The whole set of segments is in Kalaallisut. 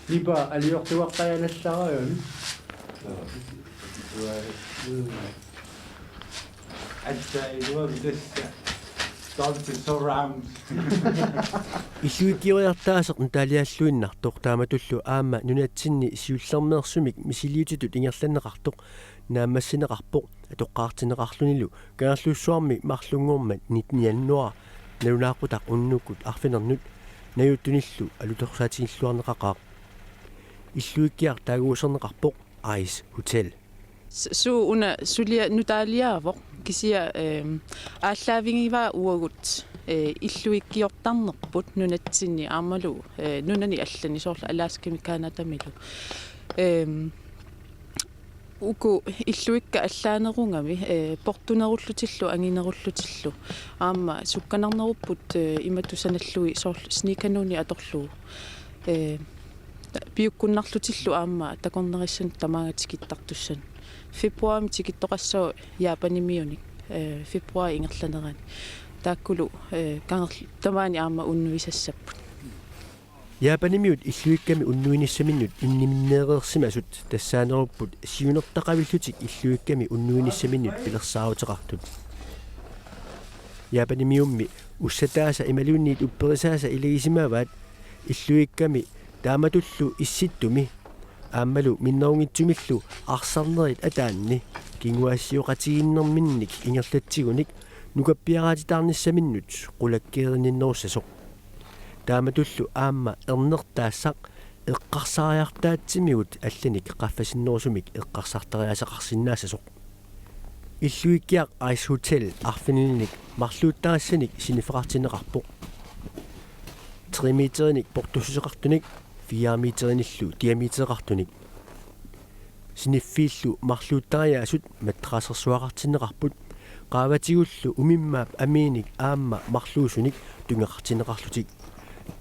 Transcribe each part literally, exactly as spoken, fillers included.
Nipa aliortuaqqajanassaravit. Assa iluamik tassa. Stolpe surround. Illuikkioriartaaseq nutaalialluinnartoq taamatullu aamma nunatsinni siullermeersumik misiliutitut ingerlanneqartoq naammassineqarpoq atoqqaartinneqarlunilu Kangerlussuarmi marlunngormat nitten januar nalunaaqutaq unnukkut arfinernut najuuttunillu alutorsaatigilluarneqaqaaq. Illuikkiaq taaguuserneqarpoq Ice Hotel. S-, suu una suliaq nutaaliaavoq kisianni, ehm, aallaavigivaa uagut, eh, illuikkiortarnerput nunatsinni aammalu, eh, nunani allani soorlu Alaskami Canadamilu. Ehm, uku illuikkat allaanerugami, eh, portunerullutillu anginerullutillu aamma sukkanarnerupput, eh, imatut sanallugit soorlu sneakernuuni atorlugu. Eh, piukkunnarlutillu aamma takornarissannut tamaanga tikittartussanut. Februarimi tikittoqassooq Japanimiunik, eh, februarip ingerlanerani. Taakkulu, eh, kangerl-, tamaani aamma unnuisassapput. Japanimiut illuikkami unnuinissaminnut inniminneereersimasut tassaanerupput siunertaqavillutik illuikkami unnuinissaminnut pilersaaruteqartut. Japanimiummi ussataasa imaluunniit upperisaasa ilagisimavaat illuikkami taamatullu Issittumi aammalu minnerunngitsumillu arsarnerit ataanni kinguaassioqatigiinnerminnik ingerlatsigunik nukappiaraatitaarnissaminnut qulakkeerinninnerussasoq. Taamatullu aamma ernertaassaq eqqarsariartaatsimigut allanik qaffasinnerusumik eqqarsartariaaseqarsinnaassasoq. Illuikkiaq Ice Hotel arfinilinnik marluuttarissanik siniffeqartinneqarpoq. Tre meterinik portussuseqartunik, fire meterinillu diametereqartunik. Siniffiillu marluuttariaasut matrassersuaqartinneqarput, qaavatigullu umimmaap amiinik aamma marluusunik tungeqartinneqarlutik.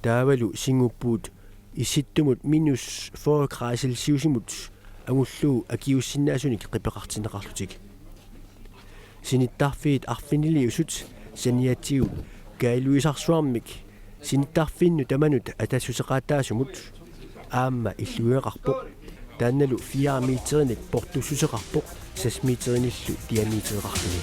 Taavalu singuppuut Issittumut minus fyrre grader Celsiusimut angullugu akiuussinnaasunik qipeqartinneqarlutik. Sinittarfiit arfiniliusut saniatigut Kaaluisarsuarmik sinittarfiinnut tamanut atassuseqaataasumut aamma illuigaqarpoq. Taannalu fire meterinik portussuseqarpoq, seks meterinillu diametereqarluni.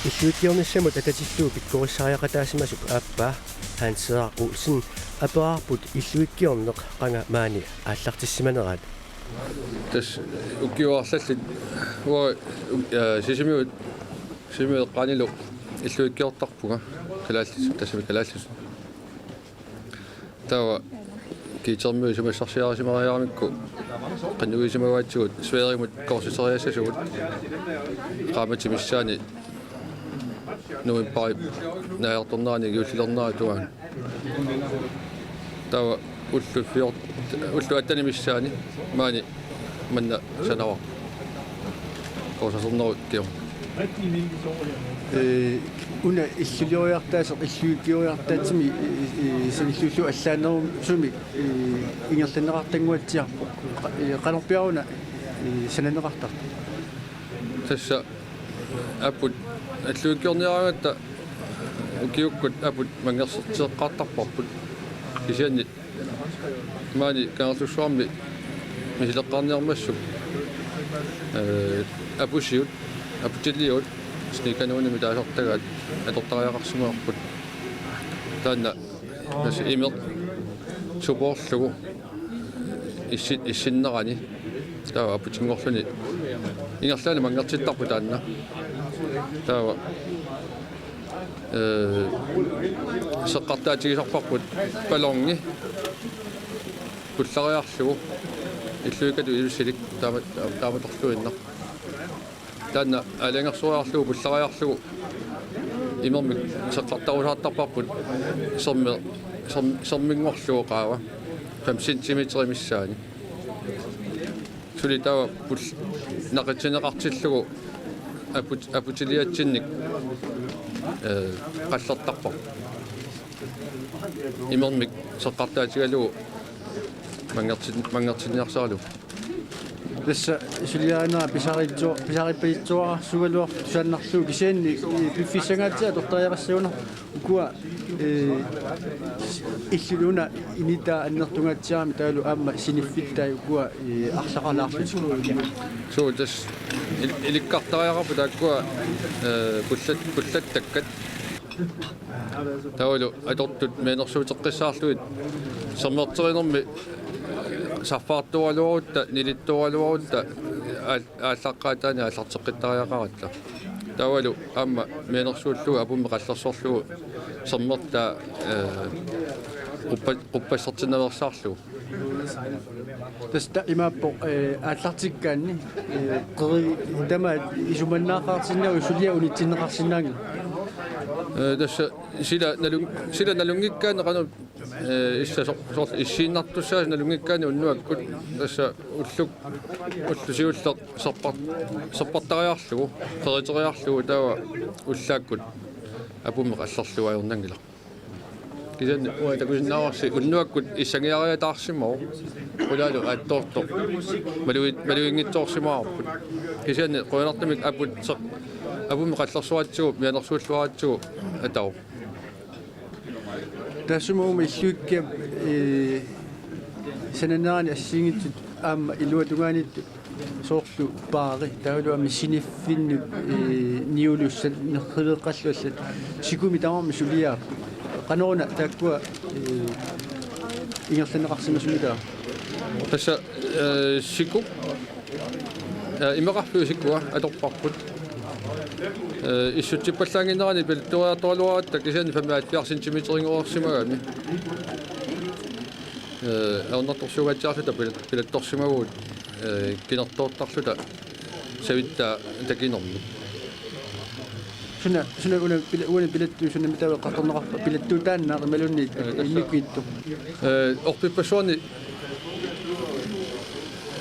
Illuikkiornissamut atatillugu pikkorissariaqataasimasut aappaa Hans Henrik Olsen aperaarput illuikkiorneq qanga maani aallartissimaneraat. Tassa ukiut arlallit uanga, aa, Sisimiut, Sisimiut eqqaanilu illuikkiortarpunga kalaallisut, tassami kalaallisut. Taava guitarimiut isumassarsiarisimareeramikku qinnuisimagaatsigut Sverigimut kursuseriassasugut qaammatit missaanni novembarip naajartornerani juullilernerata tungaanut. Taava ullut fjorten, ullut attenit missaanni maani manna sanavarput. Kursusernerup kingorna. Ee, una illulioriartaaseq illuikkioriartaatsimik, ee, ee, sanilliullugu allaanerusumik, ee, ingerlanneqartannguatsiarpoq. Qa-, ee, qanorpiaq una, ee, sananeqartartoq? Tassa aput illuikkiorniaraangatta ukiukkut aput manngerserteqqaartarparput. Kisianni maani Kangerlussuarmi misileqqaarniarmassuk, ee, apusiut, aputiliut, Snekanonemik taasartagaat atortariaqarsimavarput. Taanna tassa imeq supoorlugu issi-, issinnerani. Taava aputinngorluni ingerlaannaq manngertittarpoq taanna. Taava ee, seqqartaatigisarparput balloni pullariarlugu illuikkatut ilussilik taama-, taamatorluinnaq. Taanna aalajangersoriarlugu pullariarlugu imermik seqqartarusaartarparput sermi-, serm-, serminngorlugu qaava fem centimeter missaani. Suli taava pul-, naqitsinneqartillugu aput-, aputiliatsinnik, ee, qallertarpoq. Imermik seqqartaatigalugu manngertin-, manngertinniarsaralugu. Tassa suliaanera pisaritsu-, pisarippasitsuararsuugaluarpoq tusaannarlugu kisianni, ee, piffissangaatsiaq atortariaqassagunarpoq. Ukua, ee, illillu una initaa annertungaatsiarami taavalu aamma siniffittai ukua, ee, arlaqalaarlutik. Suu, tassa il-, ilikkartariaqarput taakkua, ee, pullat-, pullattakkat. Taavalu atortut mianersuuteqqissaarlugit sermerterinermi sarfaartooraluarutta, nilittooraluarutta aal-, aallaqqaataani aallarteqqittariaqaratta. Taavalu aamma mianersuullugu apummi qallersorlugu sermertaa, ee, quppa-, quppassertinnaveersaarlugu. Tassa imaappoq, ee, aallartikkaanni, ee, qeri-, tamaat isumannaartinnagu suliaq unitsinneqarsinnaanngilaq. Ee, tassa sila nalun-, sila nalunngikkaanni qanoq, ee, issa sor-, soorlu issiinnartussaasut nalunngikkaanni unnuakkut tassa ulluk-, ulloq siulleq serpar-, serpartariarlugu, qeriteriarlugu taava ullaakkut apummi qallerlugu ajornanngilaq. Kisianni uanga takusinnaavarsi unnuakkut issangiariataarsimavoq. Qulaalu aattoortoq. Malui-, maluginngitsoorsimavarput. Kisianni qujanartumik aput seq-, apummi qallersoratsigu, mianersuulluaratsigu atavoq. Taassuma uuma illuikkiap, ee, sananerani assigiinngitsut aamma iluatungaaniittut soorlu paari, taavalu aamma siniffinnut, ee, niulussat nerriveeqqallu allat. Sikumi tamarmik suliaat. Qanoruna taakkua, ee, ingerlanneqarsimasumik taava? Tassa, ee, siku-, ee, imeqarfiup sikua atorparput. Ee, issutsippallaannginnerani pilattuariartoraluaratta kisianni femoghalvfjerds centimeterinngorsimagami. Ee, ajornartorsiungaatsiarluta pilat-, pilattorsimavugut, ee, kinertoortarluta savittaa takinermut. Suna, suna una pila-, uani pilattu-, suna mitaava eqqartorneqarpa, pilattuutaannaq imaluunniit, ee, tassa innukiittu? Ee, orpippassuarni,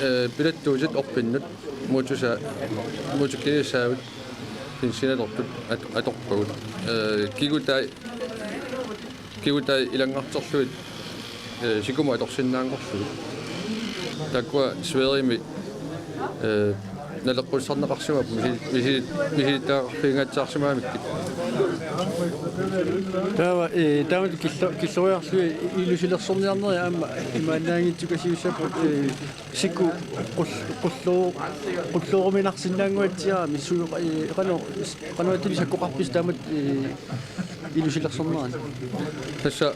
ee, pilattuutit orpinnut, muutusa-, muutukiisaavit, pinsiinatortut at-, atorpagut. Ee, kigutai, kigutai ilanngarterlugit, ee, sikumut atorsinnaanngorlugit. Taakkua Sverigemi, ee, Naleqqussarneqarsimapput misi-, misi-, misilittagaqarfiginngitsoorsimagakkit. Taava, eh, taama killo-, killoriarlugit ilusilersorniarnerit aamma imaannaanngitsukasiussapput, eh, Siku qull-, qullu-, qullooruminarsinnaannguatsiarami suu, eh, qanoq, qanoq ittunik sakkoqarpisi taamatut, eh, ilusilersornerani. Tassa,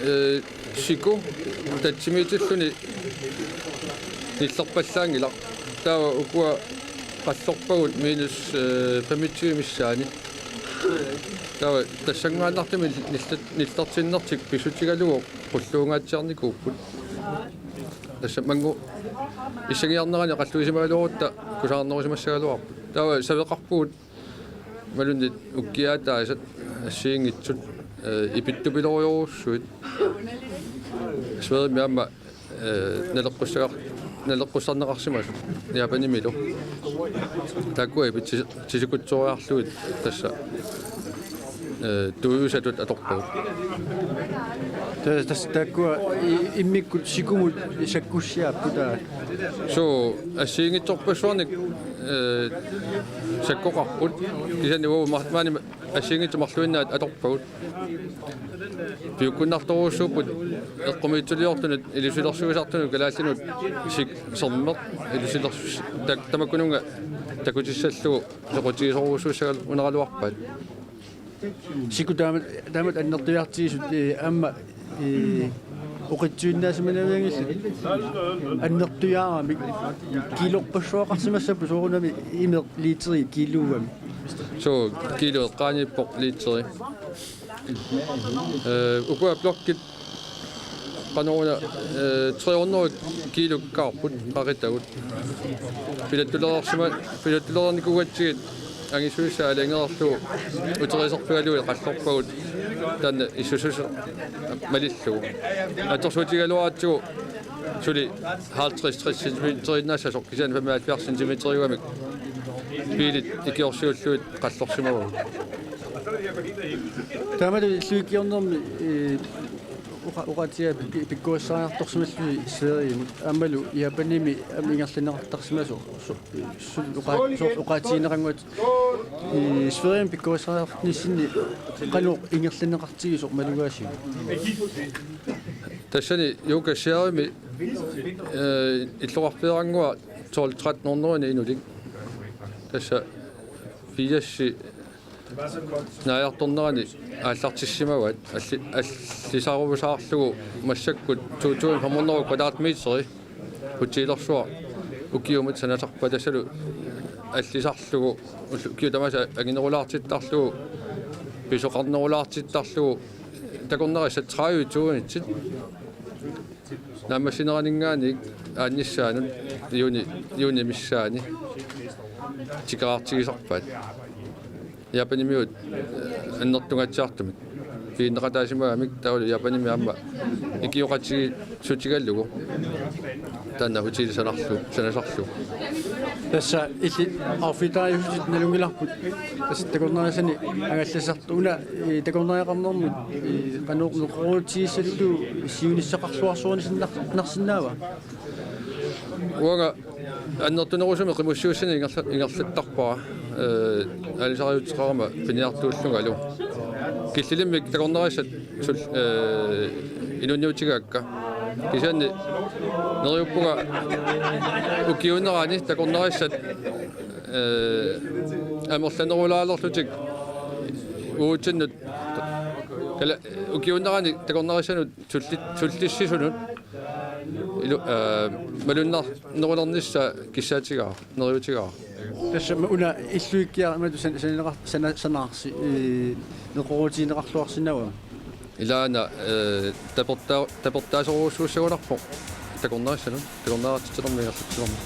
eh, Siku tatsimiitilluni nillerpallaanngilaq. Taava ukua qallorpagut minus, eh, femogtyve missaani. Taava tassanngaannartumik nillat-, nillertinnertik pissutigalugu qulluungaatsiarnikuupput. Tassa mangu issangiarnerani qalluisimagaluarutta kusanarnerusimassagaluarput. Taava saveqarpugut imaluunniit ukkiaataasat assigiinngitsut, eh, ipittupilorujorujussuit. Sverigemi aamma, eh, naleqqussagar-, naleqqussarneqarsimasut Japanimilu. Taakkua ipitsi-, ipitsisikutsoriarlugit tassa, eh, tuujusatut atorpagut. Ta-, tassa taakkua i-, immikkut Sikumut sakkussiaapput taava. Suu, assigiinngitsorpassuarnik, eh, sakkoqarput. Kisianni uagut ma-, maani assigiinngitsut marluinnaat atorpagut. Piukkunnartorujussuupput eqqumiitsuliortunut ilusilersuisartunut kalaallinut Sik sermeq ilusilersus-, ta-, tamakkununnga takutissallugu soqutigisorujussuussagal-, uneraluarpaat. Siku taama-, taamatut annertujaartigisut, eh, aamma, eh, oqitsuinnaasimannavianngillat annertujaaramik kiilorpassuaqarsimassapput soorunami imeq liiteri kiiluugami. Suu, kiilu eqqaaniippoq liiteri. Eh, ukua blokkit qanoruna, eh, tre hundrede kiilukkaarput qaqitagut. Pilattulereersima-, pilattulereernikuugatsigit angisuussaalingeerlu uteriserfigalugit qallorpagut taanna issususu malillugu. Atorsuutigaluaratsigu suli halvtreds tres centimeteriinnaassasoq kisianni femoghalvfjerds centimeteriugamik biilit ikiorsiullugit qallorsimavagut. Taamatut illuikkiornermi, eh, oqa-, oqaatigaa pik-, pikkorissariartorsimallusi Sverigimut aammalu Japanimi aamma ingerlanneqartarsimasoq su-, su-, oqa-, soorlu oqaatigineqannguatsigu, eh, Sverigimi pikkorissariarnissinni qanoq ingerlanneqartigisoq malugaasiuk? Tassani Yoga Sherrymi, eh, illoqarfeerannguaq tolv tretten hundrede inulik. Tassa firs naajartornerani aallartissimavaat alli-, allisarusaarlugu massakkut to tusind fem hundrede kvadratmeteri hotelersuaq ukiumut sanasarpaat tassalu allisarlugu ullu-, ukiut tamaasa anginerulaartittarlugu pisoqarnerulaartittarlugu takornarissat tredive tusind naammassineraninngaanniit aannissaanut juuni, juuni missaani tikeraartigisarpaat. Japanimiut, eh, annertungaatsiartumik piginneqataasimagamik taavalu Japanimi aamma ikioqatigiissutigalugu taanna hotel sanarlu-, sanasarlugu. Tassa illit outfittariussutit nalunngilarput. Tassa takornarissani angallassartut una, eh, takornariaqarnermut, eh, qanoq neqeroorutigissallugu siunissaqarluarsuarnik sinnar-, narsinnaava? Uanga annertunerusumik qimussiussani ingerla-, ingerlattarpara, eh, aalisariuteqarama piniartuullungalu. Killilimmik takornarissat sul-, eh, inunniutigaakka. Kisianni neriuppunga ukiuunerani takornarissat, eh, amerlanerulaalerlutik uatsinnut kala-, ukiuunerani takornarissanut sulli-, sullissisunut ilu-, eh, malunnar-, nerulernissaa kissaatigaara, neriutigaara. Tassa ma una illuikkiarama tu san-, sananeqar-, sana-, sanaarsi, eh, neqeroorutigineqarluarsinnaavama? Ilaana, eh, tapertaa-, tapertaasorujussuussagunarpoq takornarissanut, takornariartitsinermi ingerlatsinermi.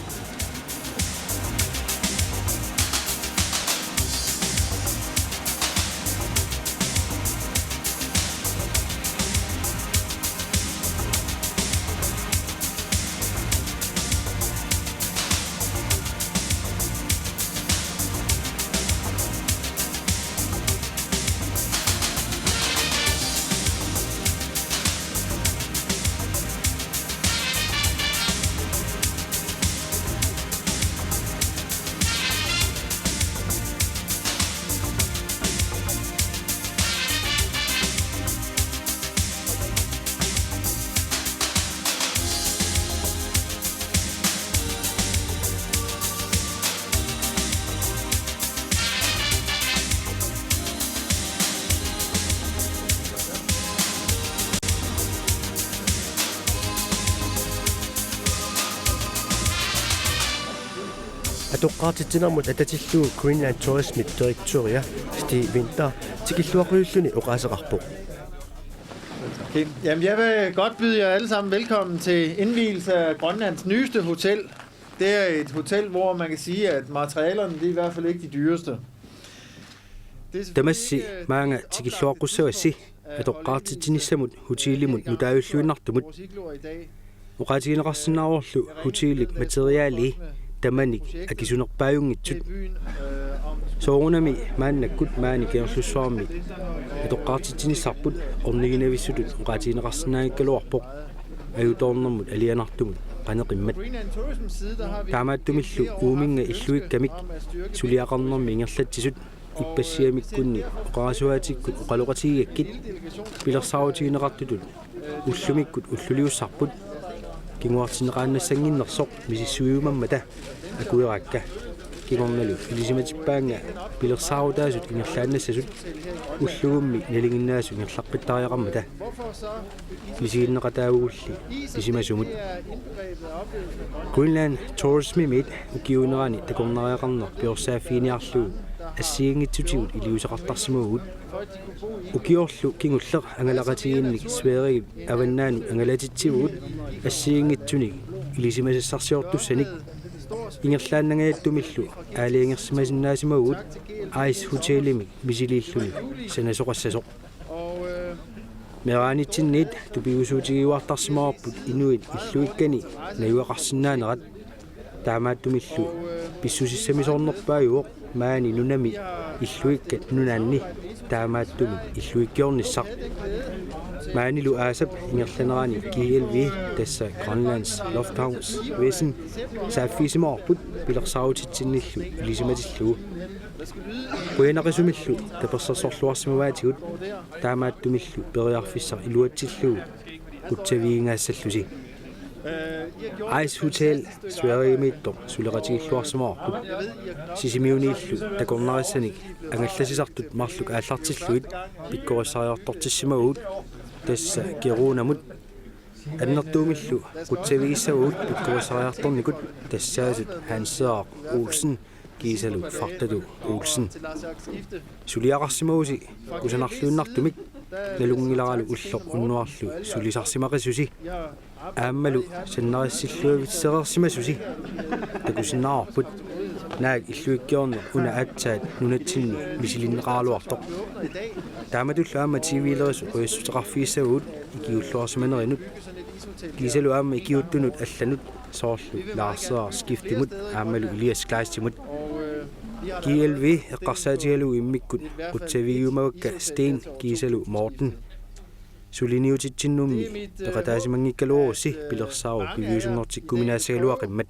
Atoqqaartitsinermut atatillugu Greenland Tourismip direktøria Stig Winther tikilluaqqujullugu oqaaseqarpoq. Okay. Jamen, jeg vil godt byde jer alle sammen velkommen til indvielse af Grønlands nyeste hotel. Det er et hotel, hvor man kan sige, at materialerne, det er i hvert fald ikke de dyreste. Tamassi maanga tikilluaqqussavassi atoqqaartitsinissamut hotelimut nutaajulluinnartumut. Oqaatigineqarsinnaavorlu hotelip materialii tamanik akisunerpaajunngitsut. Soorunami maannakkut maani Kangerlussuarmi atoqqaartitsinissarput orniginavissutut oqaatigineqarsinnaanngikkaluarpoq ajutoornermut alianartumut qaneqimmat. Taamaattumillu uuminnga illuikkamik suliaqarnermi ingerlatsisut ippassiamikkunni oqarasuaatikkut oqaloqatigigakkit pilersaarutigineqartutut ullumikkut ulluliussarput kinguartinneqaannassannginnersoq misissuiumammata akuerakka. Kingornalu ilisimatippaannga pilersaarutaasut ingerlaannassasut ullugummi nalinginnaasut ingerlaqqittariaqarmata. Misiginneqataagugulli pisimasumut. Greenland Tourismimiit ukiuunerani takornariaqarneq piorsaaffiginiarlugu assigiinngitsutigut iliuuseqartarsimavugut. Ukiorlu kingulleq angalaqatigiinnik Sverigep avannaanut angalatitsivugut assigiinngitsunik ilisimasassarsiortussanik. Ingerlaannangajattumillu aalajangersimasinnaasimavugut Ice Hotelimik misiliilluni sanasoqassasoq. Meeraanitsinniit tupigusuutigiuartarsimavarput inuit illuikkani najugaqarsinnaanerat. Taamaattumillu pissusissamisoornerpaajuvoq maani nunami illuikkat nunaanni taamaattumik illuikkiornissaq. Maanilu aasap ingerlanerani G L V, tassa Greenlands Lufthavnsvæsen, saaffigisimavoq pilersaarutitsinnillu ilisimatillugu. Qujanaqisumillu tapersersorluarsimavaatigut taamaattumillu periarfissaq iluatsillugu qutsavigigaassallusi. Ice Hotel Sverigemiittoq suleqatigilluarsimavarput. Sisimiuniillu takornarissanik angallassisartut marluk aallartillugit pikkorissariartortissimavagut, tassa Kirunamut. Annertuumillu qutsavigissavagut pikkorissariartornikut tassaasut Hans Søren Olsen kiisalu Fartatu Olsen. Suliaqarsimavusi kusanarluinnartumik, nalunngilaralu ulloq unnuarlu sulisarsimaqissusi. Aammalu sannarissilluavitsereersimasusi. Takusinnaavarput naak illuikkiorneq una aatsaat nunatsinni misilinneqaraluartoq. Taamatullu aamma T V-lerisut qujassuteqarfigissavagut ikiuulluarsimanerinut. Kiisalu aamma ikiuuttunut allanut soorlu Lars Skiftemut aammalu Elias Kleistimut. G L V eqqarsaatigalugu immikkut qutsavigiumavakka Sten kiisalu Morten. Suliniutitsinnummi peqataasimanngikkaluarussi pilersaarup piviusunngortikkuminaassagaluaqimmat.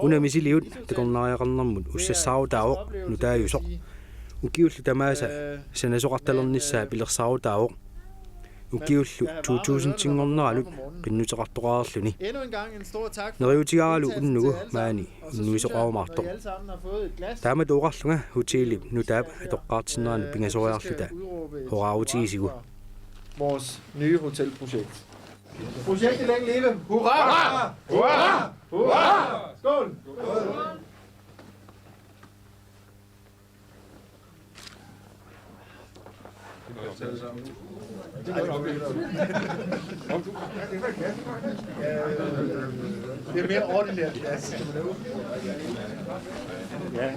Una misiliut takornariaqarnermut ussassaarutaavoq nutaajusoq. Ukiullu tamaasa sanasoqartalernissaa pilersaarutaavoq. Ukiullu to tusindinngorneranut qinnuteqartoqareerluni. Neriuutigaaralu unnugu maani unnuisoqarumaartoq. Taamatut oqarlunga hotelip nutaap atoqqaartinneranut pingasoriarluta horaarutigisigit. Vores nye hotelprojekt. Projektet længe leve. Hurra! Hurra! Hurra! Skål! Det er mere ordinært glas. Ja.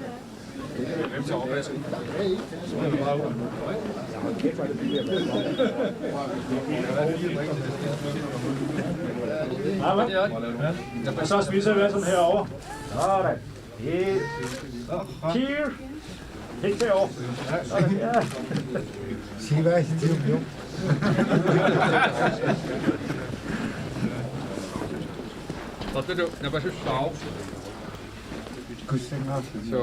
Så spiser vi som herovre. Sådan. Helt. Helt derovre. Sådan, ja. Sige, hvad er det, du? Så.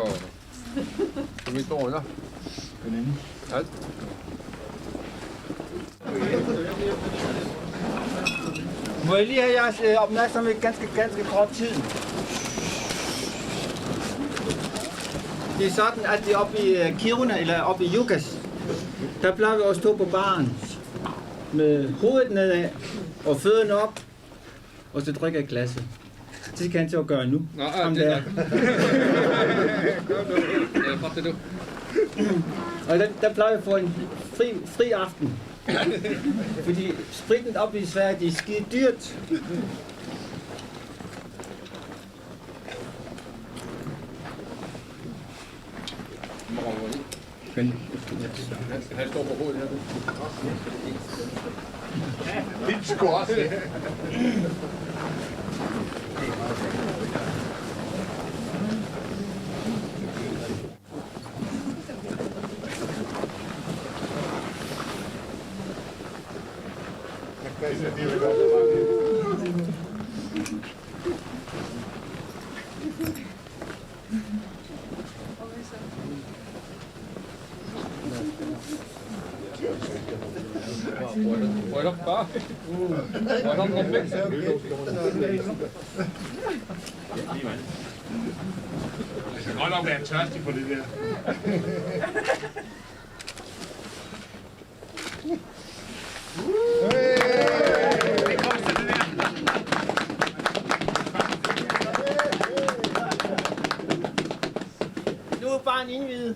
Må jeg lige have jeres øh, opmærksomhed ganske, ganske kort tid? Det er sådan, at det oppe i øh, Kiruna, eller oppe i Jukas, der plejer vi at stå på baren med hovedet nedad og fødderne op, og så drikker et glas. Det skal han til at gøre nu. Nå, ja, det er der. Kom nu. Øh, fuck det nu. Og der, der plejer vi at få en fri, fri aften. Fordi spritten op i Sverige, det er skide dyrt. Han står på hovedet her. Det er sgu også. Det skal godt nok være tørstig på det der. Nu er barn indviet.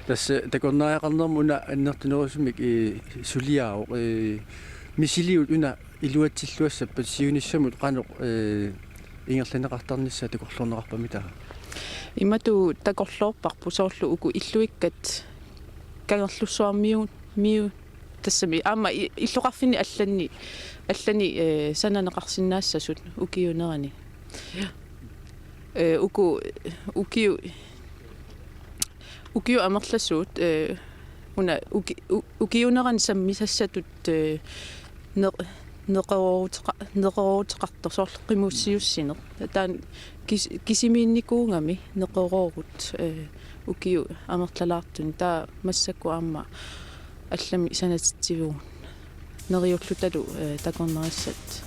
Tassa takornariaqarnermut una annertunerusumik, ee, suliaavoq, ee, misiliut una iluatsilluassappat siunissamut qanoq, ee, ingerlanneqartarnissaa takorloorneqarpamita? Imatut takorloorparput soorlu uku illuikkat Kangerlussuarmiut, miu, tassami aamma i-, illoqarfinni allani, allani, ee, sananeqarsinnaassasut ukiuunerani. Ee, uku, ukiu-, ukiut amerlasuut, ee, una uki-, u-, ukiuunerani sammisassatut, ee, neq-, neqerooruteqa-, neqerooruteqartoq soorlu qimussiussineq. Taanna kis-, kisimiinnikuugami neqeroorut, ee, ukiut amerlalaartuni. Taava massakkut aamma allamik sanatitsivugut. Neriullutalu, ee, takornarissat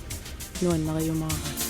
nuannariumaaraat.